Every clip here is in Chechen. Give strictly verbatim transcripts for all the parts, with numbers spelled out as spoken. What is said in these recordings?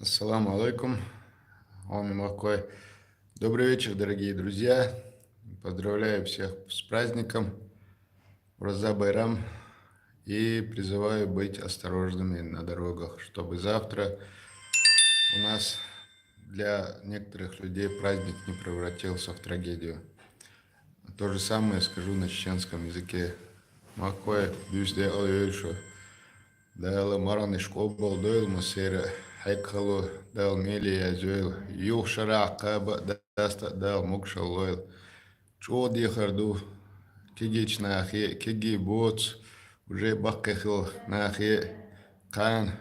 Ассаламу алейкум. Омин махкой. Добрый вечер, дорогие друзья. Поздравляю всех с праздником Ураза Байрам и призываю быть осторожными на дорогах, чтобы завтра у нас для некоторых людей праздник не превратился в трагедию. То же самое скажу на чеченском языке. Махкой, бюзде алёйшу. Дала маргӀанаш къобал дойла массера, хьекхало Дала меле язойла, юха шарахь кхаба а даста а Дала могушалла лойла. ЧӀогӀа дехар ду кегийча нахе, кегий боцу, уже баккхий хилла нахе, кхана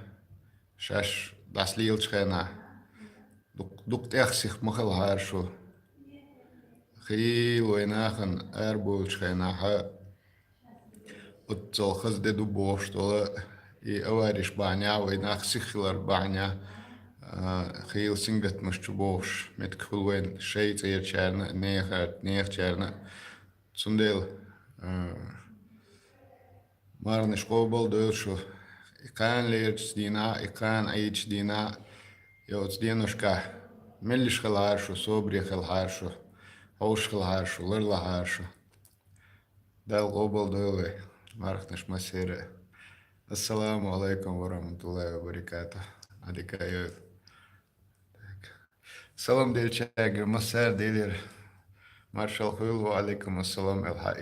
шаьш дӀасалелачу хенахь. Дукх-, дукха тӀех сиха ма хилахьара шу. Хийла вай нахана арабовлучу хенахь, оццул хаза де ду бохуш долу, и авариш бахьанехь, вай нах сиха хилар бахьанехь, а, хийла сингаттамаш чу бохуш, меттиг хуьлу вайн шайн цӀерачарна а, неха-, нехачарна а. Цундела, а, маргӀанаш къобал дойла шу, и кхана лерачу дийнахь а, и кхана Ӏийчу дийнахь а, я оцу деношкахь меллиш хилахьара шу, собаре хилахьара шу, хьовсуш хилахьара шу, ларлахьара шу. Дала къобал дойла вай, марханаш массера а. Ассаламу алайкум ва рахматуллахи ва баракатух. Ӏадика йойла. Так. Салам делчаьрга массара а Делера маршалла хуьлда, ва алайкум ассалам, Элхьа.